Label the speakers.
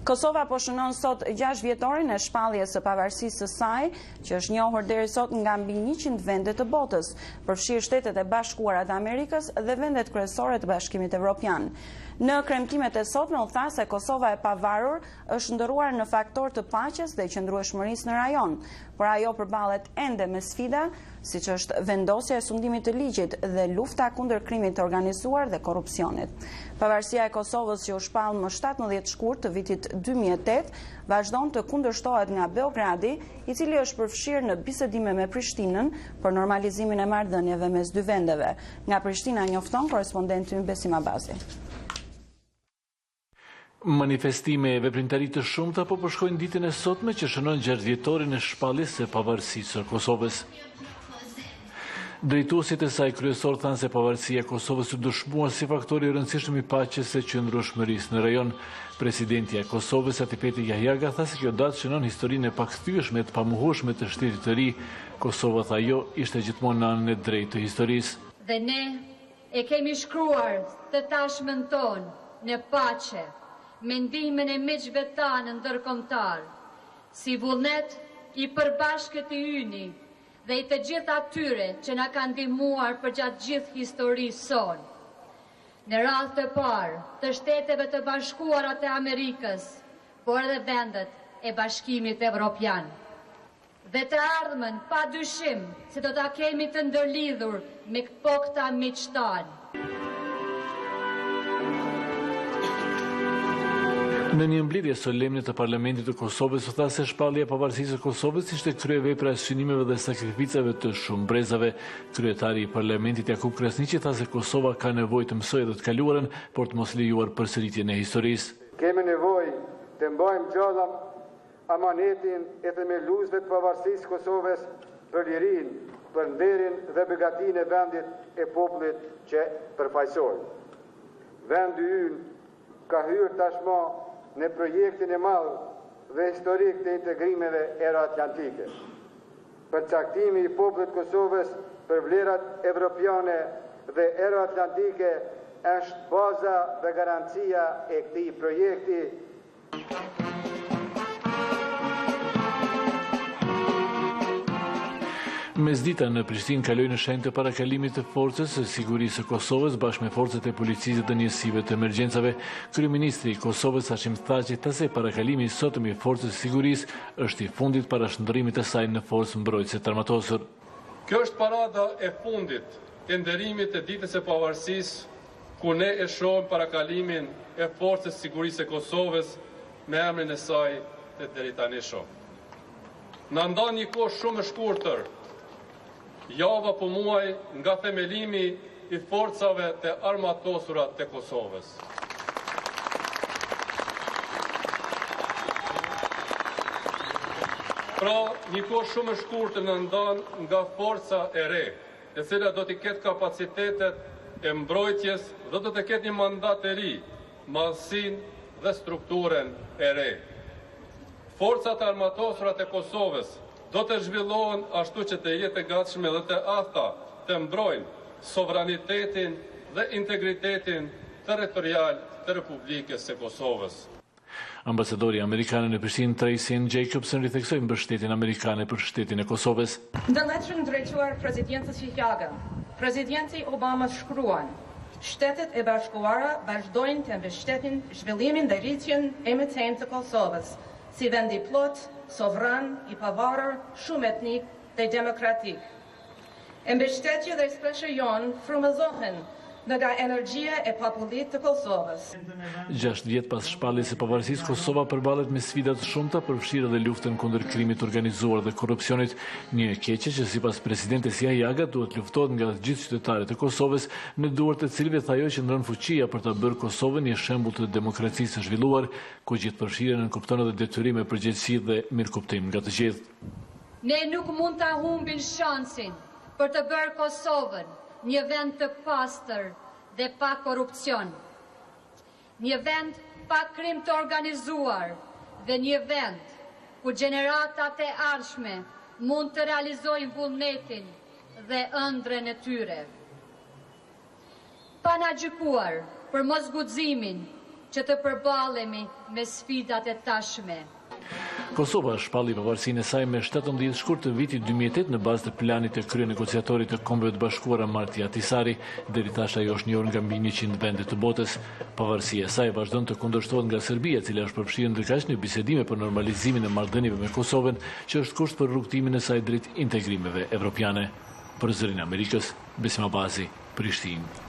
Speaker 1: Kosova po shënon sot 6 vjetorin e shpalljes së pavarësisë së saj, që është njohur deri sot nga mbi 100 vende të botës, përfshirë Shtetet e Bashkuara të Amerikës dhe vendet kryesore të Bashkimit Evropian. Në kremtimet e sotme u tha se Kosova e pavarur është shndërruar në faktor të paqes dhe qëndrueshmërisë në rajon, por ajo përballet ende me sfida, siç është vendosja e sundimit të ligjit dhe lufta kundër krimit të organizuar dhe korrupsionit. Pavarësia e Kosovës që u shpall më 17 shkurt të vitit 2008 vazhdon të kundërshtohet nga Beogradi, i cili është përfshirë në bisedime me Prishtinën për normalizimin e marrëdhënieve mes dy vendeve. Nga Prishtina njofton korrespondenti ynë Besim Abazi.
Speaker 2: Manifestime e veprimtari të shumta po përshkojnë ditën e sotme që shënon gjashtëvjetorin e shpalljes së pavarësisë së Kosovës. Drejtuesit e saj kryesorë thanë se pavarësia e Kosovës u dëshmua si faktor i rëndësishëm i paqes e qëndrueshmërisë në rajon. Presidentja e Kosovës, Atifete Jahjaga, tha se kjo datë shënon historinë e pakthyeshme e të pamohueshme të shtetit të ri. Kosova, tha ajo, ishte gjithmonë në anën e drejtë të historisë.
Speaker 3: Dhe ne E kemi shkruar të tashmen tonë në paqe, me ndihmën e miqve tanë ndërkombëtarë, si vullnet i përbashkët i yni dhe i të gjithë atyre që na kanë ndihmuar përgjatë gjithë historisë sonë. Në radhë të parë të Shteteve të Bashkuara të Amerikës, por edhe vendet e Bashkimit Evropian. Dhe të ardhmen, pa dyshim, se do ta kemi të ndërlidhur me po këta miq tanë.
Speaker 2: Në një mbledhje solemne të Parlamentit të Kosovës u tha se shpallja e pavarësisë së Kosovës ishte kryevepra e synimeve dhe sakrificave të shumë brezave. Kryetari i Parlamentit Jakup Krasniqi tha se Kosova ka nevojë të mësojë edhe të kaluarën, por të mos lejuar përsëritjen e historisë.
Speaker 4: Kemi nevojë të mbajmë gjallë Amanetin e themeluesve të pavarësisë së Kosovës për lirinë, për nderin dhe begatinë e vendit e popullit që përfaqësojnë. Vendi ynë ka hyrë tashmë në projektin e madh dhe historik të integrimeve euroatlantike. Përcaktimi i popullit të Kosovës për vlerat evropiane dhe euroatlantike është baza dhe garancia e këtij projekti
Speaker 2: Mesdita në Prishtinë kaloi në shenjë të parakalimit të Forcës së Sigurisë së Kosovës bashkë me forcat e policisë dhe njësive të emergjencave. Kryeministri i Kosovës Hashim Thaçi tha se parakalimi i sotëm i Forcës së Sigurisë është i fundit para shndërrimit të saj në forcë mbrojtëse të armatosur.
Speaker 5: Kjo është parada e fundit e nderimit të Ditës së Pavarësisë ku ne e shohim parakalimin e Forcës së Sigurisë së Kosovës me emrin e saj të deritanishëm. Na ndan një kohë shumë e shkurtër, javë apo muaj nga themelimi i Forcave të Armatosura të Kosovës. Pra, një kohë shumë e shkurtër na ndan nga forca e re, e cila do t'i ketë kapacitetet e mbrojtjes dhe do të ketë një mandat të ri, madhësinë dhe strukturën e re. Forcat e Armatosura të Kosovës do të zhvillohen ashtu që të jetë të gatshme dhe të afta të mbrojnë sovranitetin dhe integritetin territorial të Republikës së Kosovës.
Speaker 2: Ambasadorja amerikane në Prishtinë, Tracey Ann Jacobson ritheksoi mbështetjen amerikane për shtetin e Kosovës.
Speaker 6: Në letrën drejtuar Presidentes Jahjaga, Presidenti Obama shkruan, Shtetet e Bashkuara vazhdojnë të mbështetin zhvillimin dhe rritjen e mëtejmë të Kosovës si vend i plotë, sovran, i pavarur, shumetnik dhe demokratik. E mbështetja dhe shpresa jonë frymëzohen nga energjia e popullit të Kosovës.
Speaker 2: Gjashtë vjet pas shpalljes së pavarësisë, Kosova përballet me sfida të shumta, përfshirë edhe luftën kundër krimit të organizuar dhe korrupsionit, një e keqe që sipas presidentes Jahjaga duhet të luftohet nga të gjithë qytetarët e Kosovës, në duart e të cilëve tha ajo qëndron fuqia për ta bërë Kosovën një shembull të demokracisë së zhvilluar, ku gjithëpërfshirja nënkupton edhe detyrim e përgjegjësi dhe mirëkuptim nga të gjithë.
Speaker 3: Ne nuk mund ta humbin shansin për të bërë Kosovën një vend të pastër dhe pa korrupsion. Një vend pa krim të organizuar dhe një vend ku gjeneratat e ardhshme mund të realizojnë vullnetin dhe ëndrrën e tyre. Pa na gjykuar për mosguximin. që të përballemi me sfidat e tashme.
Speaker 2: Kosova shpalli pavarësinë e saj me 17 shkurt të vitit 2008 në bazë të planit të kryenegociatorit të Kombeve të Bashkuara Marti Ahtisaari. Deri tash ajo është njohur nga mbi 100 vende të botës. Pavarësia e saj vazhdon të kundërshtohet nga Serbia, e cila është përfshirë ndërkaq në bisedime për normalizimin e marrëdhënieve me Kosovën, që është kusht për rrugëtimin e saj drejt integrimeve evropiane. Për Zërin e Amerikës, Besim Abazi, Prishtinë.